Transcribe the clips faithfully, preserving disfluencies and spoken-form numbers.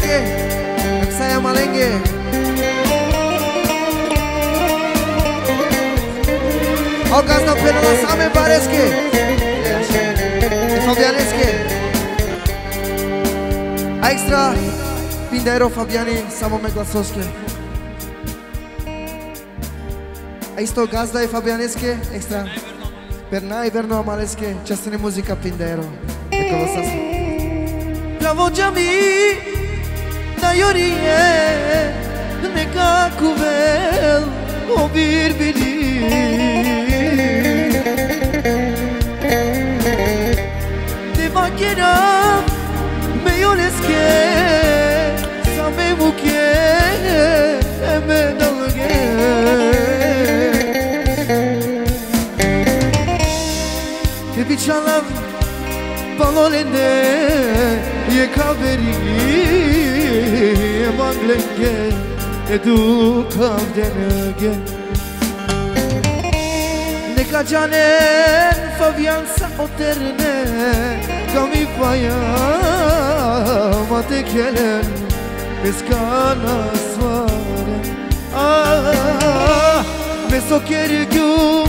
Em sa e Amalenge. O gazda phenela sa me bareske. E Fabianeske. A ekstra pindaero Fabiani, samo me glasoske. A isto gazda e Fabianeske, ekstra. Per najverno amaleske, časni muzika pindaero. Eko vasas. Pravo džami, na jorije, neka kuvel o birbiri. Te vakera me joleske, sa me muke e me dalge. Te bičhalav palo lende, e kaveri e manglenge, e dukhav denge. Neka džanen Fabian sa o terne, ka mi paja ma te kelen, peska na svaren. Ah, me so kergjum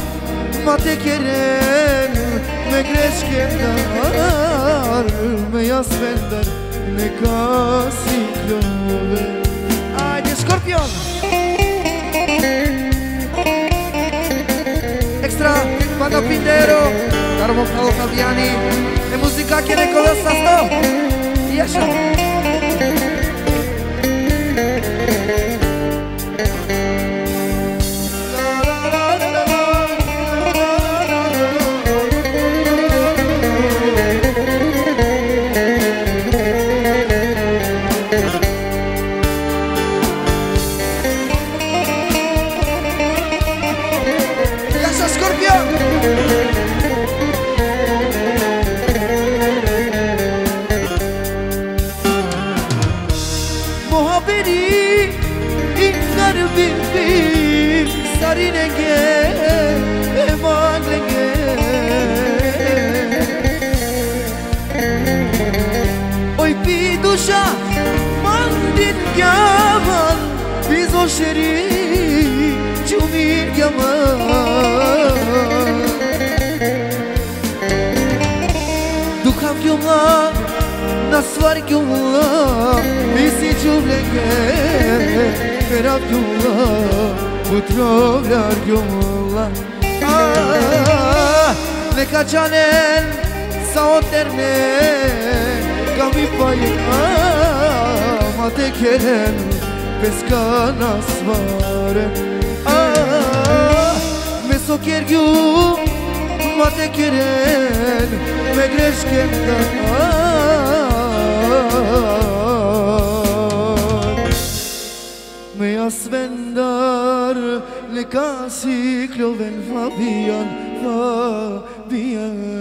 ma te keren, me greškendar, me jasvendar, neka si kljove. Ajde, Skorpion! Ekstra, banda pindero, taro mo phral Fabiani, e muzikake Nikola Sasto. Jaša. Jaša, Skorpion! Muhabeti inkar bibi sarinenge e manglenge. Oj pi duša mandin gjaman, bizo šeri čumir gjaman. Dukhav gjumla, na svar gjumla, isi gjuvlenge, perav gjumla, putrovljar gjumla. Ah, neka džanen sa o terne, ka mi paja ma te keren, peska na svaren. Ah, me so kergjum ma te keren, me greškendar, me jasvendar, neka si kljoven Fabian, Fabian.